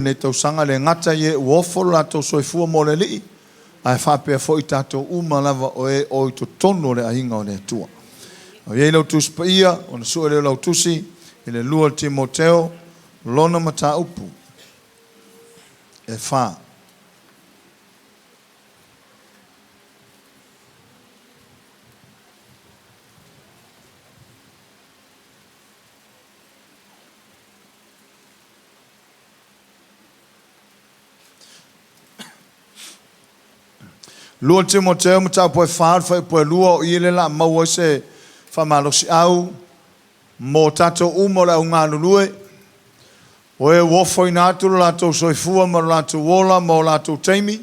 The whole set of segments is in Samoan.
Lenei tausaga, le gata i e ua ofo lo latou soifua mo le Alii, ae faapea foi tatou uma lava o e o i totonu o le aiga o le Atua. O i ai lau Tusi Paia, ona sue lea o lau Tusi i le 2 Timoteo, lona mataupu e 4. 2 Timoteo mataupu e 4 le fuaiupu e 2 o i lea o le a maua ai se faamalosiau mo tatou uma o le au galulue, o e ua ofoina atu lo latou soifua ma lo latou ola ma o latou taimi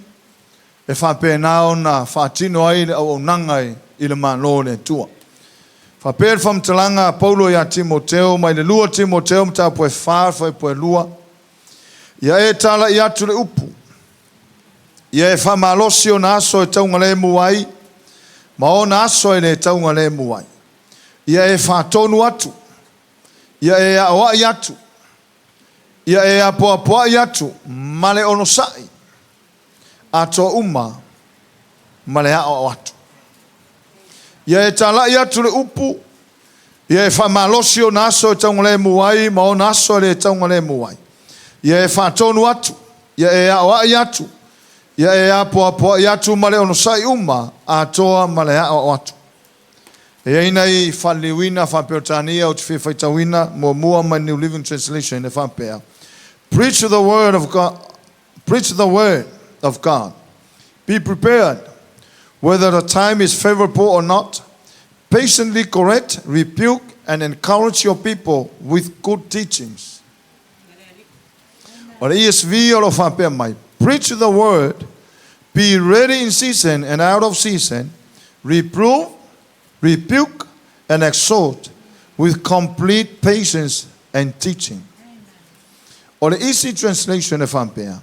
e faapena ona faatino ai le auaunaga i le Malo o le Atua. Faapea le faamatalaga a Paulo ia Timoteo mai le 2 Timoteo mataupu e 4 le fuaiupu e 2, Ia e talai atu le upu, ia e faamalosi ona aso e taugalemu ai, ma ona aso e le taugalemu ai. Ia e faatonu atu, ia e aoai atu, ia e apoapoai atu ma le onosai atoa uma ma le aoao atu. Ia e talai atu le upu, ia e faamalosi ona aso e taugalemu ai ma ona aso e le taugalemu ai. Ia e faatonu atu, ia e aoai atu, ia e apoapoai atu ma le onosai uma atoa ma le aoao atu. E i ai nai faaliliuina faa-Peretania ou te fia faitauina, muamua mai le New Living Translation e faapea, Preach the word of God, preach the word of God. Be prepared, whether the time is favorable or not. Patiently correct, rebuke, and encourage your people with good teachings. O le ESV o lo o faapea mai, Preach the word, be ready in season and out of season, reprove, rebuke, and exhort with complete patience and teaching. O le Easy Translation e faapea,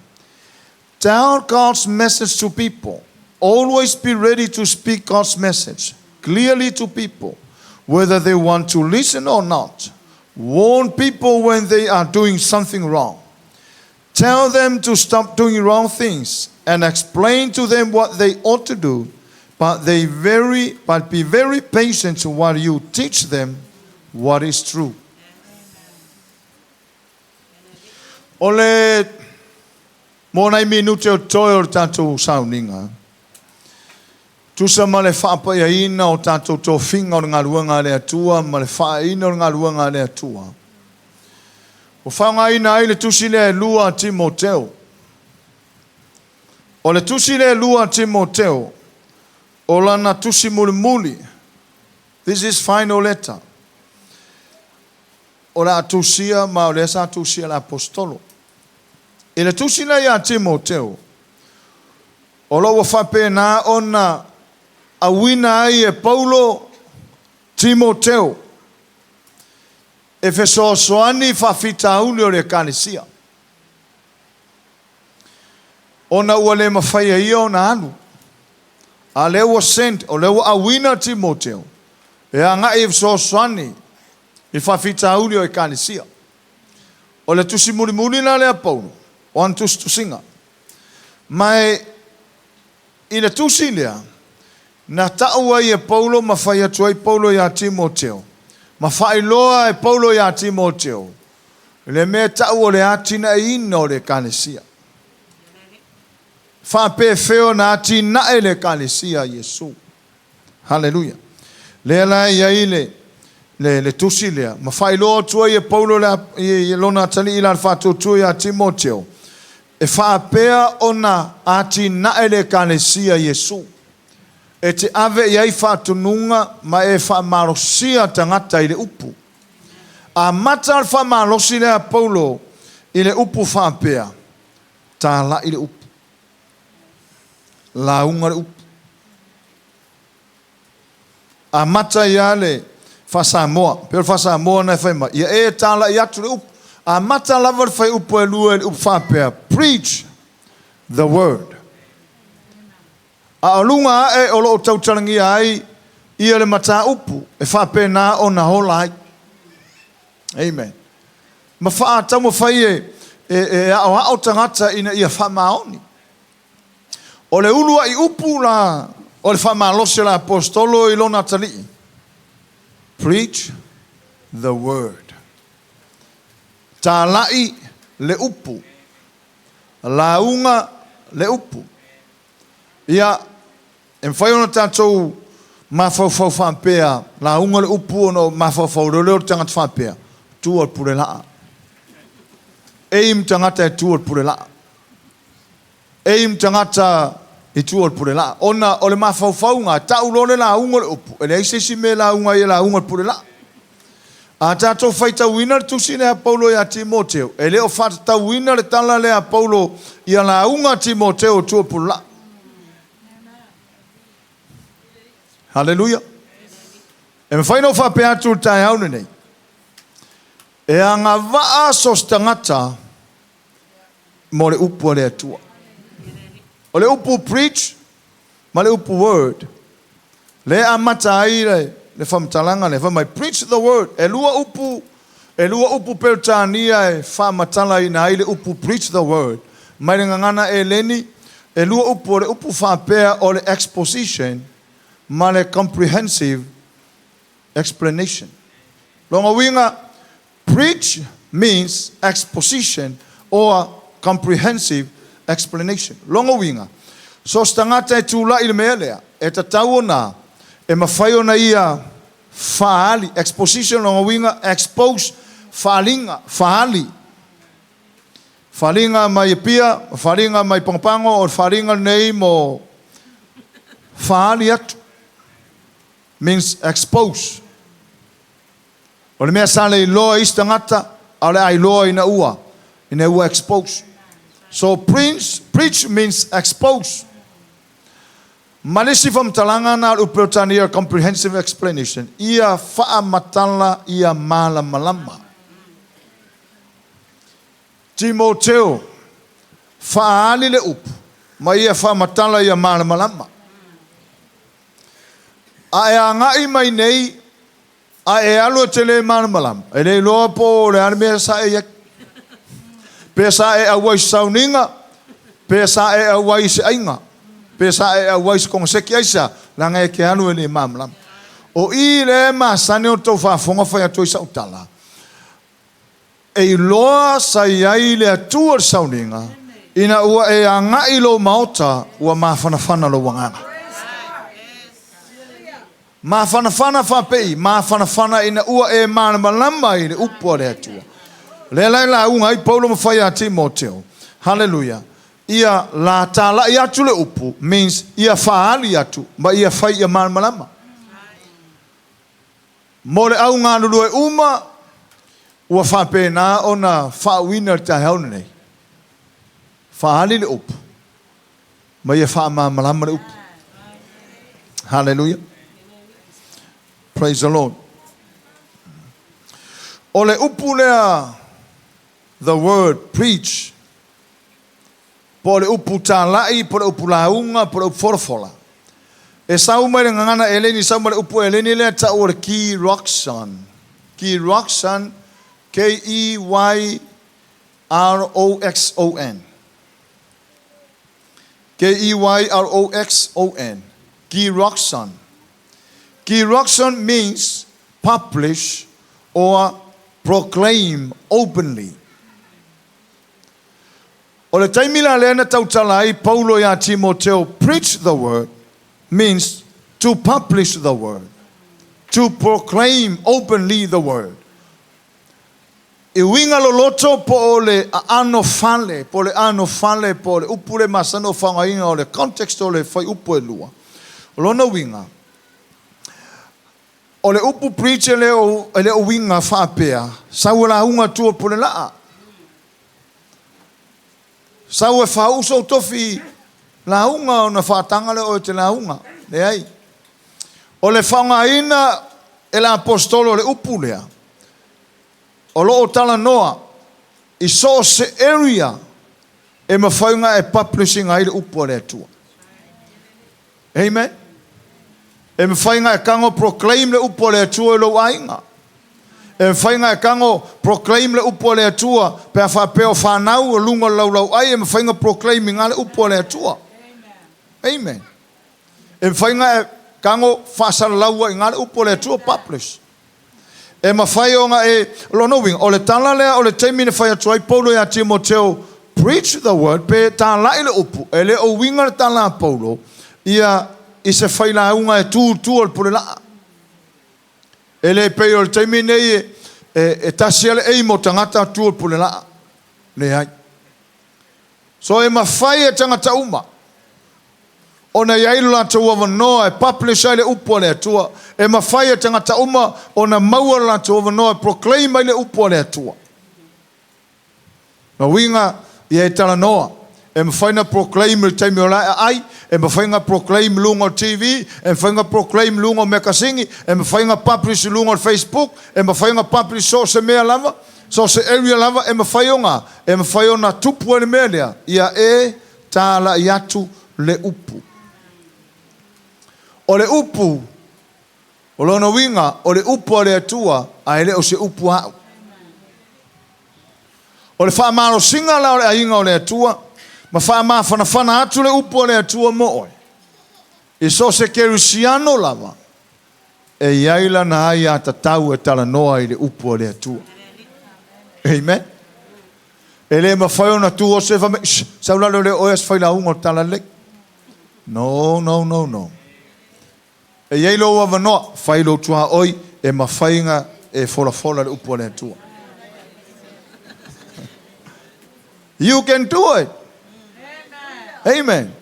Tell God's message to people. Always be ready to speak God's message clearly to people, whether they want to listen or not. Warn people when they are doing something wrong. Tell them to stop doing wrong things and explain to them what they ought to do, but they very but be very patient while you teach them what is true. O le mo nai minute o totoe o le tatou sauniga, tusa ma le faapaiaina o tatou tofiga o le galuega a le Atua ma le faaeaina o le galuega a le Atua, ua faaaogaina ai le tusi lea e 2 a Timoteo. O le tusi lea e 2 a Timoteo, o lana tusi mulimuli, this is final letter, o le a tusia ma o lea sa tusia e le Aposetolo. I le tusi lea ia Timoteo, o lo o ua faapena ona auina ai e Paulo Timoteo e fesoasoani i faafitauli o le Ekalesia, ona ua le mafai e ia ona alu. A o lea ua send, o lea ua auina Timoteo e agai e fesoasoani i faafitauli o Ekalesia. O le tusi mulimuli la lea a Paulo, o ana tusitusiga. Ma e i le tusi lea, na tau ai e Paulo ma fai atu ai Paulo ia Timoteo, ma faailoa e Paulo ia Timoteo le mea e tau o le atinaeina o le Ekalesia. Faapefea ona atinae le Ekalesia a Iesu. Haleluia. Lea la e i ai le, le, le tusi lea, ma faailoa atu ai e Paulo le, i lona atalii la le faatuatua ia Timoteo, e faapea ona atinae le Ekalesia a Iesu, e te ave i ai faatonuga ma e faamalosia tagata i le upu. Amata le faamalosi lea a Paulo i le upu faapea, Talai le upu. Lauga le upu. Amata ai lava le faa-Samoa. Pei o le faa-Samoa lena e fai mai, ia e talai atu le upu. Amata lava le fuaiupu e 2 i le upu faapea, preach the word. A o luga ae o lo o tautalagia ai ia le mataupu e faapena ona ola ai. Amen. Ma faataumafai e, e aoao tagata ina ia faamaoni. O le uluai upu la o le faamalosi o le Aposetolo i lona atalii, Preach the word. Talai le upu. Lauga le upu. Ia, e mafai ona tatou mafaufau faapea, lauga le upu ona mafaufau loa lea o le tagata faapea, tua le pule laa. Aim tagata e tua le pule laa. Aim tagata i tua o le pule laa. Ona o le mafaufauga, tau loa le lauga o le upu, e leai se isi mea e lauga ai e lauga le pule laa. A tatou faitauina le tusi lea a Paulo ia Timoteo, e le o faatatauina le tala lea a Paulo ia lauga Timoteo i tua o le pule laa. Haleluia. E mafai ona ou faapea atu i le taeao lenei, e agavaa so o se tagata mo le upu a le Atua. O le upu preach ma le upu word, lea e amata ai le faamatalaga lea, fai mai, preach the word. E lua upu, e lua upu Peretania e faamatalaina ai le upu preach the word. Mai le gagana Eleni, e lua upu, o le upu faapea o le exposition ma le comprehensive explanation. Lona uiga, Preach means exposition or comprehensive explanation. Lona uiga, so o se tagata e tulai i le mea lea, e tatau ona e mafai ona ia faaali, exposition lona uiga, expose, faaaliga, faaali. Faaaliga mai Apia, faaaliga mai Pagopago, o le faaaliga lenei mo faaali atu, means expose. O le mea sa le iloa e isi tagata, a o le a iloa ina ua, ina ua expose. So prince, preach means expose. Ma le isi faamatalaga na o le upu Peretania comprehensive explanation, ia faamatala ia malamalama. Timoteo, faaali le upu, ma ia faamatala ia malamalama. A e agai mai nei A e alu e te le malamalama, e le iloa po o le a le mea sa e i ai. Pe sa e auai i se sauniga, pe sa e auai i se aiga, pe sa e auai i se koneseki, aisea? Leaga e te alu e le malamalama. O i lea e masani ona tou faafofoga fai atu ai sau tala, E iloa sa i ai le Atua i le sauniga, ina ua e agai i lou maota, ua mafanafana lou agaga. Mafanafana faapei, mafanafana ina ua e malamalama i le upu a le Atua. O lea la e lauga ai Paulo ma fai ia Timoteo, Haleluia, ia la talai atu le upu, means ia faaali atu ma ia fai ia malamalama. Mo le au galulue uma, ua faapena ona faauuina i le taeao lenei, faaali le upu ma ia faamalamalama le upu. Hallelujah. Praise the Lord. O le upu lea, the word preach, po o le upu talai, po o le upu lauga, po o le upu folafola. E sau mai le gagana Eleni, sau mai le upu Eleni lea tau o le keroxon. Keroxon, K-E-Y-R-O-X-O-N. K-E-Y-R-O-X-O-N. Keroxon. Keroxon means publish or proclaim openly. O le taimi la lea na tautala ai Paulo iā Timoteo, preach the word means to publish the word, to proclaim openly the word. I uiga loloto po o le aano fale, po o le ano fale, po o le upu lea e masani ona faaaogaina o le context o le fuaiupu e lua. O lona uiga, O le upu preach e le o e le o uiga faapea, sau e lauga atu o pule laa. Sau e faauu sou tofi lauga ona faataga lea oe e te lauga. Leai. O le faaaogaina e le Aposetolo o le upu lea, o lo o talanoa i so o se area e mafai ona e publish ina ai le upu a le Atua. Amen. E mafai ona e tago proclaim le upu a le Atua i lou aiga. E mafai ona e tago proclaim le Upu a le Atua pe a faapea o fanau o luga o le laulauai, e mafai ona proclaim i ina le Upu a le Atua. Amen. E mafai ona e tago faasalalau ai i ina le Upu a le Atua, publish. E mafai ona e, o lona uiga, o le tala lea o le taimi na fai atu ai Paulo ia Timoteo, preach the word, pe talai le upu, e le o uiga le tala a Paulo ia i se failauga e tu i tua o le pulelaa. E le pei o le taimi nei e tasi lava le aim o tagata atu o le pulelaa. Leai. So e mafai e tagata uma ona i ai lo latou avanoa e publish ai le Upu a le Atua. E mafai e tagata uma ona maua lo latou avanoa e proclaim ai le Upu a le Atua. Lona uiga, ia e talanoa. E mafai ona proclaim i le taimi o la e aai, e mafai ona proclaim i luga o le TV, e mafai ona proclaim i luga o mekasini, e mafai ona publish i luga o le Facebook, e mafai ona publish so o se mea lava, so o se area lava e mafai ona, e mafai ona tupu ai le mea lea, ia e talai atu le upu. O le upu, o lona uiga, o le upu a le Atua, ae le o se upu a au. O le faamalosiga la o le aiga o le Atua, ma faamafanafana atu le upu a le Atua mo oe, i so o se kerisiano lava, e i ai lana aiatatau e talanoa i le upu a le Atua. Amen. E le mafai ona tu oso e fai mai, Shh, sau lalo lea oe a se failauga o le talalelei. No, no, no, no. E i ai lou avanoa, fai lou tuaoi e mafai ona e folafola le upu a le Atua. You can do it. Amen.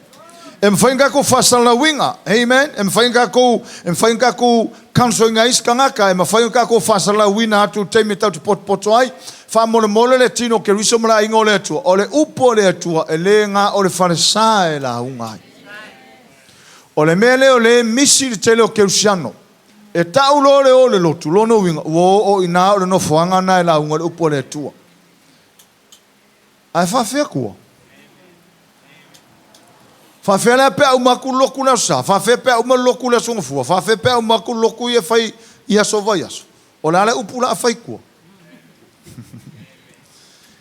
E mafai ona tatou faasalalauina. Amen. E mafai ona tatou, e mafai ona tatou counsel ina isi tagata, e mafai ona tatou faasalalauina atu i le taimi e tatou te potopoto ai. Faamolemole le tino o Keriso ma le aiga o le Atua. O le upu a le Atua e le na o le falesa e lauga ai. O le mea lea o lea e misi i le tele o Kerisiano. E tau loa le o i le lotu, lona uiga, ua oo i ina o le nofoaga lena e lauga ai le upu a le Atua. Ae faafefea tua? Faafefea la pe a uma atu le lotu i le Aso Sa? Faafefea pe a uma le lotu i le Aso Gafua? Faafefea pe a uma atu le lotu ia e fai i aso vaiaso? O le a le upu o le a fai i tua?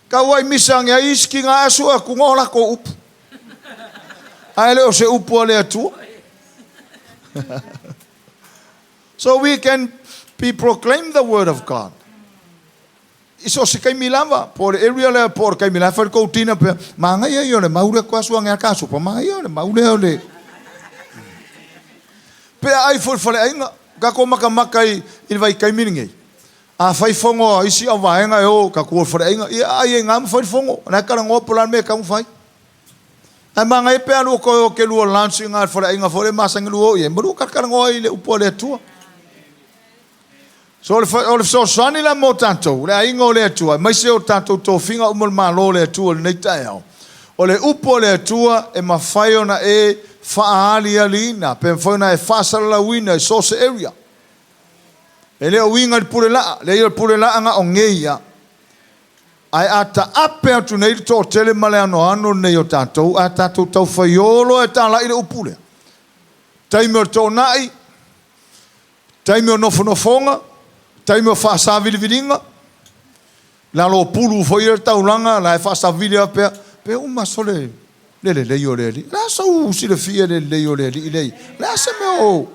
Tau ai misa ane ai isi tina ae sue atu o latou upu. Ae le o se upu a le Atua. So we can be proclaim the word of God. I so o se taimi lava, po o le area lea, po o le taimi la e fai le tou dinner pea, manaia ia o le mau lea koe asu ane a ka supa, manaia o le mau lea o le... Pe a ai foi i le faleaiga, tatou matamata i le vaitaimi lenei, a fai fono a isi auvaega e o tatou o i le faleaiga, ia ai ai i ina ma fai le fono, o la e talanoa po o le a le mea e tatau ona fai. Ae manaia pe a lua toe o te lua lunch i ina i le faleaiga foi lea e masani lua o i ai, ma lua talatalanoa ai i le upu a le Atua. So o le, o le fesoasoani la mo tatou, le aiga o le Atua, aemaise o tatou tofiga uma o le Malo o le Atua i lenei taeao, o le upu a le Atua e mafai ona e faaalialiina, pe mafai ona e faasalalauina i so o se area. E le o uiga i le pule laa, leai o le pule laa na o nei ia. Ae a taape atu nei le toatele ma le anoano lenei o tatou, a tatou taufaiō loa e talai le upu lea, taimi o le toonai, taimi o nofonofoga, taimi o faasaviliviliga, lalo o pulu foi ia le taulaga, la e faasavili lava pea, pe uma sole le lelei o le Alii. O le a sou silafia i le lelei o le Alii lea i ai? O le a se mea o...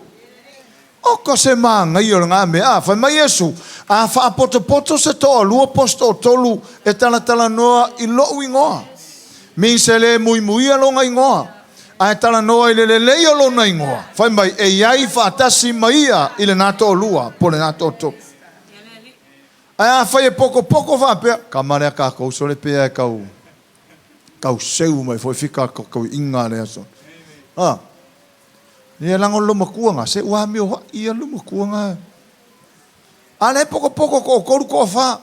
Oka se manaia o lena mea. A, fai mai Iesu, a faapotopoto se toalua po o se toatolu e talatalanoa i lou igoa, means e le muimuia lona igoa, ae talanoa i le lelei o lona igoa, fai mai, e i ai faatasi ma ia i lena toalua po o lena toatolu. Ae afai e potopoto faapea, kama lea tatou sole pea e tau, tau seu mai foi fika tauiga lea sole. A, ia laga o le loomatua na, se ua amio haʻi ia le loomatua na. A lea e potopoto toatolu toafa.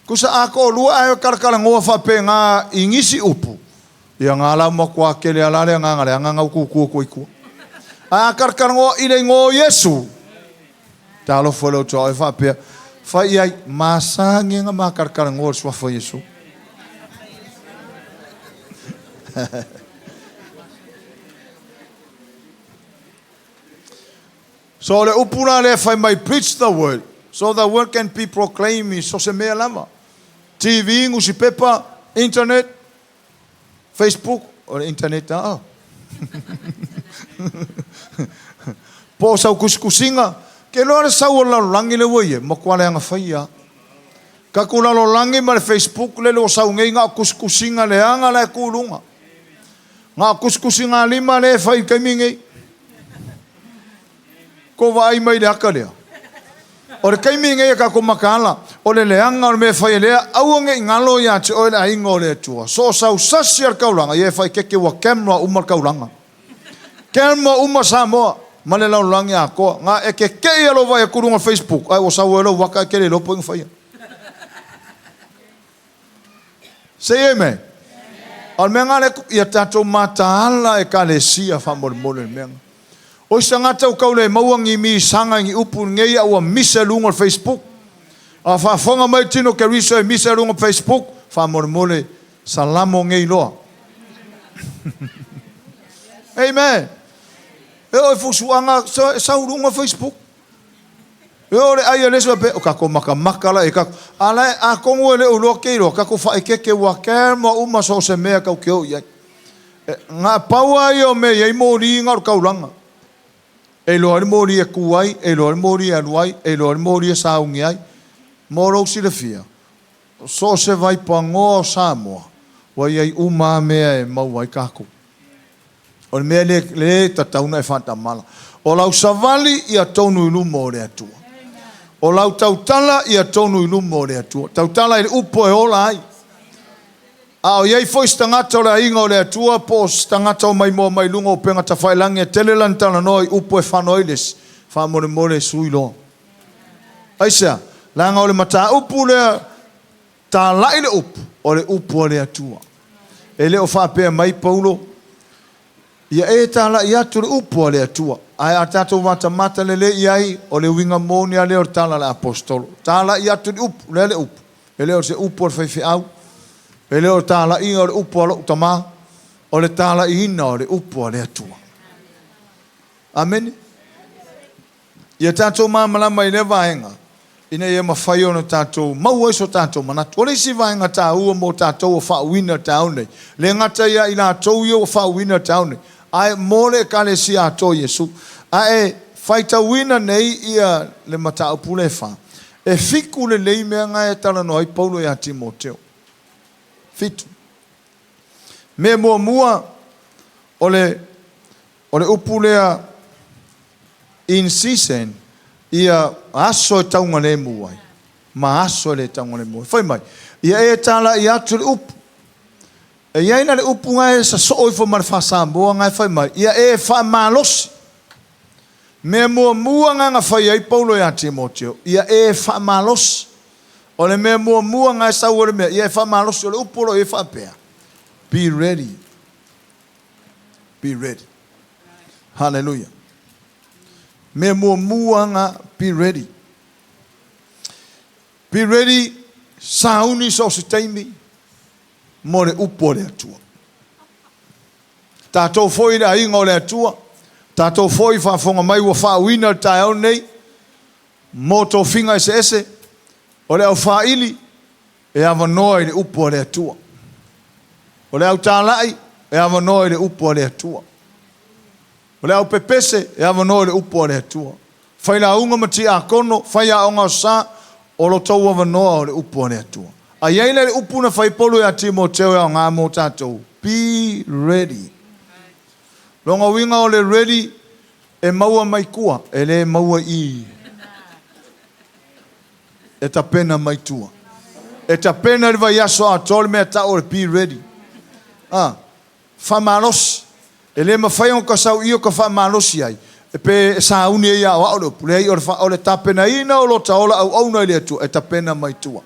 Tusa a toalua ae talatalanoa faapena i nisi upu, ia na la matua tele a la le agaga leaga na ua tutu atu ai tua. Ae a talatalanoa i le igoa o Iesu, talofa le oto e faapea, fai i ai, masani na ma talatalanoa i le suafa o Iesu. So o le upu la lea fai mai preach the word. So the word can be proclaimed i so se mea lava. TV, nusipepa, internet, Facebook, o le internet a oh. Po o sau kusikusiga, ke iloa le sau o le lalolagi lea ua i ai, matua leaga faia lava. Tatou lalolagi ma le Facebook lele ua sau nei na o tusitusiga leaga la e tu i luga. Na o tusitusigalima lea e fai i le taimi nei. Tou vaai mai i le ata lea. O le taimi nei e tatou mataala, o le leaga o le mea e fai e lea, aua ne i galo ia te oe le aiga o le Atua. So o sau sasi a le taulaga, ia e faaeteete ua camera uma le taulaga. Camera uma Samoa ma le lalolagi atoa. Na e keke'i lava lou vaai atu i luga o le Facebook ae ua sau ai lou ata ae te le iloa po o ai na faia. Say amen. A o le mea lena lea, ia tatou mataala Ekalesia faamolemole i le mea lena. O isi tagata ua tau le maua ni misaga i ni upu nei a ua misa i luga o le Facebook. A faafofoga mai le tino Keriso e misa i luga o Facebook, faamolemole Salamo nei loa. Amen. E oo i fusuaga e sau i luga o Facebook. E oo le ai a le isi faapea, o tatou matamata la e tatou. A la e, atonu e le o iloa ke iloa, tatou faaeteete ua camera uma so o se mea tatou te o i ai. E, na pau lava ia o mea e i ai moli na o le taulaga. E iloa ai le moli e tu ai, e iloa ai le moli e alu ai, e iloa ai le moli e sauni ai. Mo lou silafia, So o se vaipanoa o Samoa, ua i ai uma a mea e maua ai tatou. O le mea lea le tatau ona e faatamala. O lau savali ia tonu i luma o le Atua. O lau tautala ia tonu i luma o le Atua. Tautala i le upu e ola ai. A o i ai foi se tagata o le aiga o le Atua po o se tagata o maimoa mai luga o upega tafailagi e tele lana talanoa i upu e fano ai le isi, faamolemole sui loa. Aisea? Leaga o le mataupu lea, talai le upu, o le upu a le Atua. E le o faapea mai Paulo, Ia e talai atu le upu a le Atua. Ae a tatou matamata lelei i ai, o le uiga moni lava lea o le tala a le Aposetolo. Talai atu le upu, lea le upu. E le o se upu a le faifeau, e le o le talaiga o le upu a lou tama, o le talaiina o le upu a le Atua. Amene. Ia tatou malamalama i lea vaega ina ia mafai ona tatou maua ai so tatou manatu. O le isi vaega taua mo tatou ua faauuina i le taeao nei, le gata ia i latou ia ua faauuina i le taeao nei, ae mo le Ekalesia atoa o Iesu. A e faitauina nei ia le mataupu lea e fa, e fitu lelei mea na e talanoa ai Paulo ia Timoteo. Fitu. Mea muamua, o le O le upu lea in season, ia aso e taugalemu ai, ma aso e le taugalemu ai. Fai mai, ia e talai atu le upu. E i ai la le upu na e sasoo ifo ma le faa-Samoa na e fai mai, ia e faamalosi. Mea muamua na na fai ai Paulo ia Timoteo, ia e faamalosi. O le mea muamua na e sau ai le mea, ia e faamalosi. O le upu o lo o i ai faapea, be ready. Be ready. Hallelujah. Mea muamua nga be ready. Be ready sauni so o se taimi mo le upu a le Atua. Tatou foi le aiga o le Atua, tatou foi faafofoga mai ua faauina le taeao nei mo tofiga eseese o le aufaili E avanoa i le upu a le Atua. O le au talai, e avanoa i le upu a le Atua. O le au pepese, e avanoa i le upu a le Atua. Failauga ma tiakono, faiaoga o sa, o lo tou avanoa o le upu a le Atua. A i ai la le upu na fai Paulo ia Timoteo e aoga mo tatou, be ready. Lona uiga o le ready e maua mai tua, e le maua i. E tapena mai tua. E tapena i le vaiaso atoa le mea tau o le be ready. A, faamalosi. E le mafai ona ka sau i o ka faamalosi ai, pe e sauni ai aoao le upu. Leai, o le, o le tapenaina o lota ola auauna i le Atua, e tapena mai tua.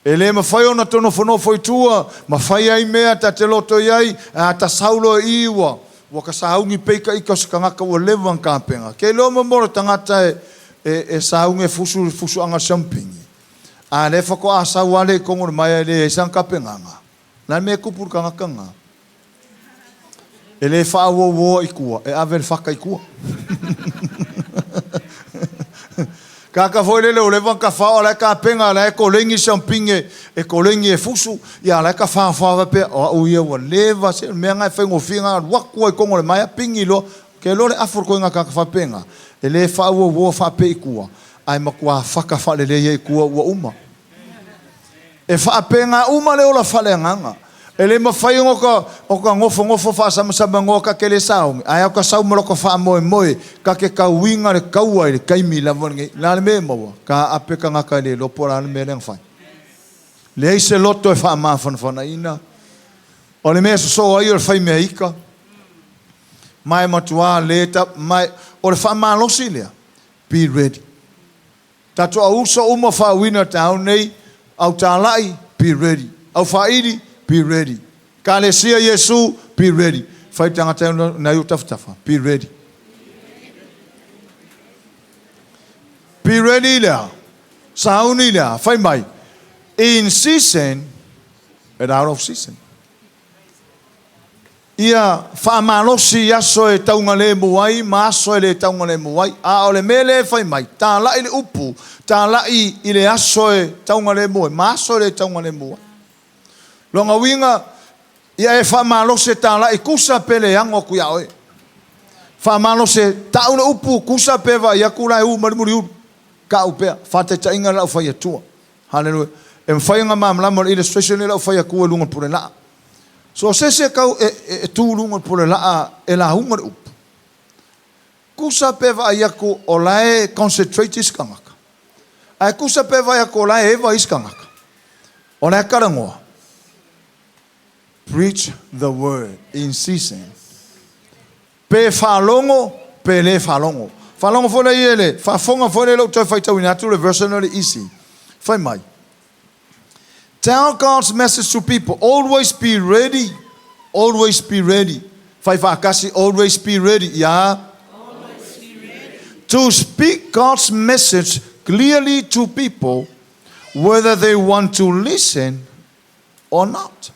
E le mafai ona to nofonofo i tua ma fai ai mea ta te loto i ai, a ta sau loa i i ua, ua ka sauni pei ka ika o se tagata ua leva ona tapena. Ke iloa mo mo le tagata e, e, e sauni e fusu i le fusuaga o le siamupini, a lea faatoa sau lava lea i totonu o le maea e leai sana tapenaga. O le a le mea e tupu i le tagata lena? E le faaauauoa i tua, e ave le fata i tua. Kaka foi lele o leva ona tafao a la e tapena a la e koleni siampine e koleni e fusu, ia a la e tafaofa faapea, o au ia ua leva, se o le mea lena e faigofie na alu atu lava i totonu o le maea pigi loa. Ou te iloa o le afu o le ituaiga tagata faapena, e le faaauauoa faapea i tua, ae matua fata faalelei ai i tua ua uma. E faapena uma le ola faaleagaga. E le mafai ona ota nofonofo faasamsamanoa ta te le sauni, ae ota sau ma lota faamoemoe ta te tauina le taua i le taimi lava lenei. O le a le mea e maua? Taape tagata e le iloa po o le a le mea lea na fai. Leai se loto e faamafanafanaina. O le mea e sosoo ai o le faimea ita, ma e matua le ta, ma e, o le faamalosi lea, be ready. Tatou au uso uma faauuina i le taeao lenei, au talai, be ready. Au faili, be ready. Ekalesia Iesu, be ready. Fai le tagata nai ou tafatafa, be ready. Be ready le a? Sauni le a? Fai mai, in season and out of season. Ia faamalosi i aso e taugalemu ai ma aso e le taugalemu ai. A o le mea lea e fai mai, talai le upu, talai i le aso e taugalemu ai ma aso e le taugalemu ai. Lona uiga, ia e faamalosi e talai tusa pe le ano atu ia oe. Faamalosi e tau le upu tusa pe vaai atu la e u mai le muliulu. Tau pea, faataitaiga lau fai atua. Haleluia. E mafai ona malamalama o le illustration lea lau fai atua i luga o le pule laa. So o se isi e tau e tu i luga o le pule laa e lauga le upu. Tusa pe vaai atu o la e concentrate isi tagata. Ae tusa pe vaai atu o la e eva isi tagata. O la e talanoa. Preach the word in season. Pe faalogo, pe le faalogo. Faalogo foi lea i le, faafofoga foi lea i lou toe faitauina atu le version o le Easy. Fai mai, Tell God's message to people, always be ready, always be ready. Fai faatasi, always be ready, ia. To speak God's message clearly to people, whether they want to listen or not.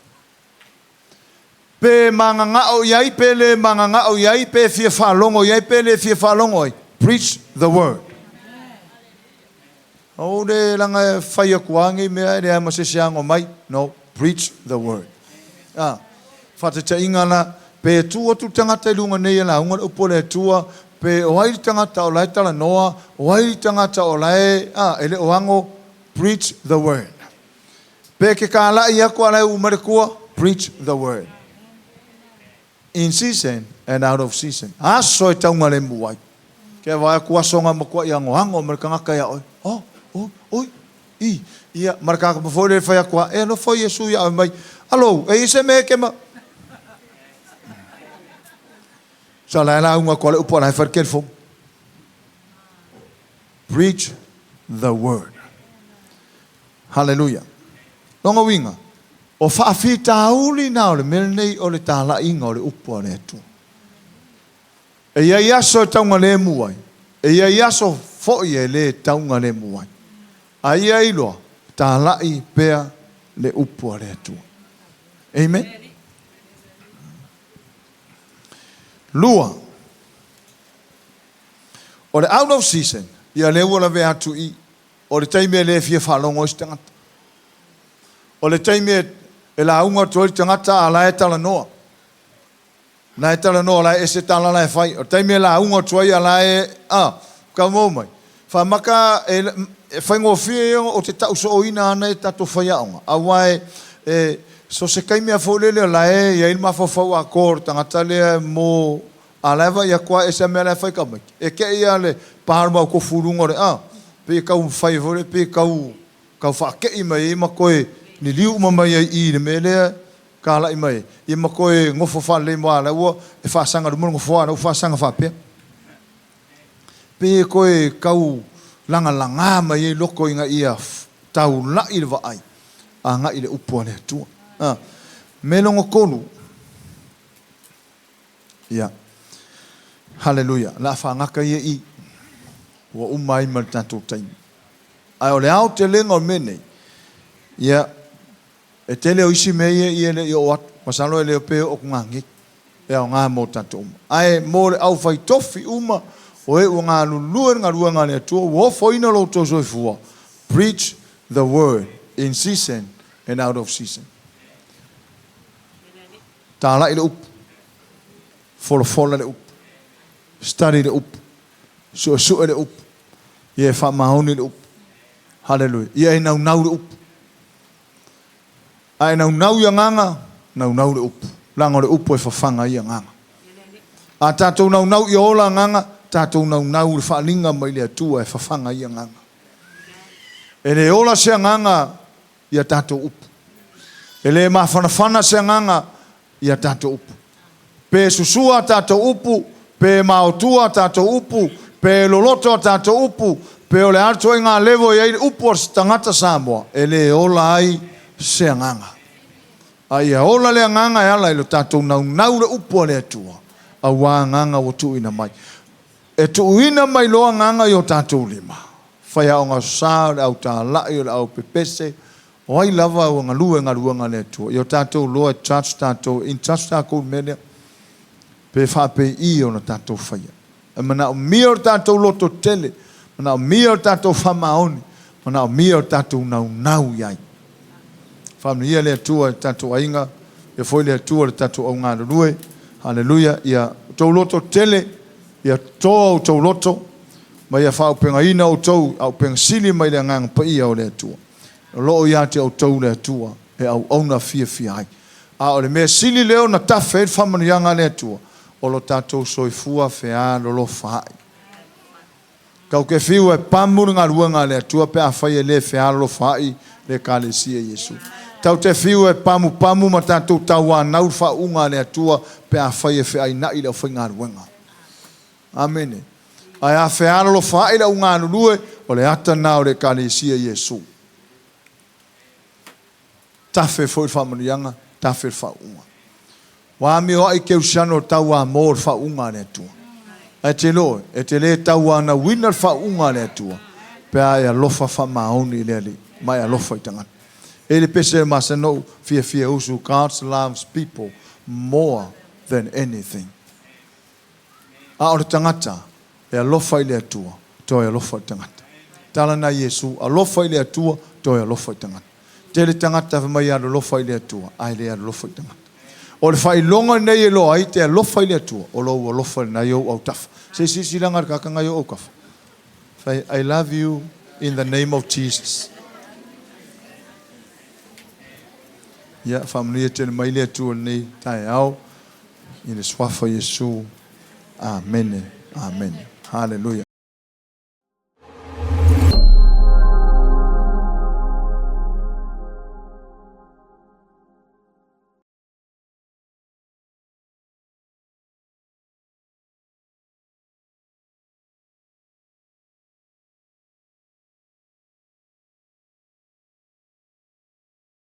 Pe mangangao i ai, pe le mangangao i ai, pe fia faalogo i ai, pe le fia faalogo ai, preach the word. Ou le laga e fai atu lava nei mea e leai ma se isi e ano mai. No, preach the word. Ah, faataitaiga la, pe tu atu le tagata i luga nei e lauga le upu a le Atua, pe o ai le tagata o la e talanoa, o ai le tagata o la e, ah, e le o ano, preach the word. Pe ke kālaʻi aku a lae ua mai le tua, preach the word. In season and out of season. Aso e taugalemu ai. Ke vae aku aso nga makuaʻi anoano ma le tagata ia oe. Oh, oi, oi, i, ia, ma le tagata foi lea e fai atu a, e alofa Iesu ia oe mai. Alou, e i se mea e ke ma... Sa lae lauga atu a le upu a lae fai le telefoni. Preach the word. Haleluia. Lona uiga, o faafitauli na o le mea lenei o le talaiga o le upu a le Atua. E i ai aso e taugalemu ai, e i ai aso foi e le taugalemu ai. A ia iloa, talai pea le upu a le Atua. Amen. Lua, o le out of season, ia lea ua lavea atu i O le taimi e le fia faalogo ai se tagata. O le taimi e lauga atu ai le tagata a la e talanoa. La e talanoa, la e ese tala la e fai. O le taimi e lauga atu ai a la e, a, kau mau mai. Faamaka e, e faigofie ia o te tausooina ana e tatou faiaoga. Aua e, e, so se taimi a foi lele la e i ai le mafaufau atoa o le tagata lea mo A la e vaai atu lava e ese a mea la e fai tamaiti. E te i a le pa o le mau tofu i luga o le a, pei e tau fai foi lea, pei e tau, tau faatei mai ai ma toe liliu uma mai ai i i le mea lea talai mai ai, ia ma toe nofo faalelei mo a la ua e faasaga i luma le nofoa a la ua faasaga faapea. Pei e toe tau lagalaga mai ai loko ina ia taulai le vaai agai i le upu a le Atua. A, mea lona tolu, Ia. Haleluia. O le a faagata ia i. Ua uma ai ma le tatou taimi. Ae o le aotelega o le mea nei, ia, e tele o isi mea ia ia e le i oo atu. Masalo e le o pe oo atu nanei. E aoga mo tatou uma. Ae mo le aufai tofi uma O e ua galulue i le galuega a le Atua, ua ofoina lo outou soifua, preach the word in season and out of season. Talai le upu, folafola le upu, study le upu, suesue le upu, ia e faamaoni le upu. Haleluia. Ia e naunau le upu. A e naunau i agaga, naunau le upu, leaga o le upu e fafaga ai agaga. A tatou naunau ia ola agaga, tatou naunau i le faaaliga mai le Atua e fafaga ai agaga. E le ola se agaga i a tatou upu. E le mafanafana se agaga i a tatou upu. Pe susua a tatou upu, pe maotua a tatou upu, pe loloto a tatou upu, pe o le a le ituaiga level e i ai le upu a se tagata Samoa, e le ola ai se agaga. A ia ola le agaga e ala i lo tatou naunau i le upu a le Atua, aua agaga ua tuuina mai. E tuuina mai loa agaga i o tatou lima, faiaoga sa, o le au talai, o le au pepese, o ai lava ua galue galuega a le Atua, ia o tatou loa e judge tatou, e judge tatou i le mea lea, pe faapei ona tatou faia. E manaomia o le tatou lototele, manaomia o le tatou faamaoni, manaomia o le tatou naunau i ai. Faamanuia le Atua i le tatou aiga, ia foi le Atua i le tatou au galulue. Haleluia. Ia outou lototele, ia toa outou loto, ma ia faaaupegaina outou auupega sili mai le Agaga Paia o le Atua. O lo o ia te outou le Atua e auauna fiafia ai. A o le mea sili lea ona tafe ai le faamanuiaga a le Atua, o lo tatou soifua fealolofaai. Tatou te fiu e pamu le galuega a le Atua pe afai e le fealolofaai le Ekalesia i Iesu. Tatou te fiu e pamupamu ma tatou tauanau le faauuga a le Atua pe afai e feainai le aufaigaluega. Amene. Ae a fealolofaai le au galulue, o le ata lena o le Ekalesia i Iesu. Tafe foi le faamanuiaga, tafe le faauuga. Ua amioai kerisiano tauamo le faauuga a le Atua. Ae te iloa oe, e te le tauanauina le faauuga a le Atua pe a e alofa faamaoni i le Alii ma e alofa i tagata. E le pese masani ona ou fiafia e usu God loves people more than anything. A o le tagata e alofa i le Atua, toe alofa i le tagata. Tala lena a Iesu, alofa i le Atua, toe alofa i tagata. Tele tagata fai mai e alolofa i le Atua, ae le alolofa i tagata. O le faailoga lenei e iloa ai e te alofa i le Atua, o lou alofa lena i ou autafa. Se i silasila i le tagata lena i ou autafa. Fai, I love you in the name of Jesus. Ia, faamanuia tele mai le Atua i lenei taeao i le suafa o Iesu. Amene. Amene. Haleluia.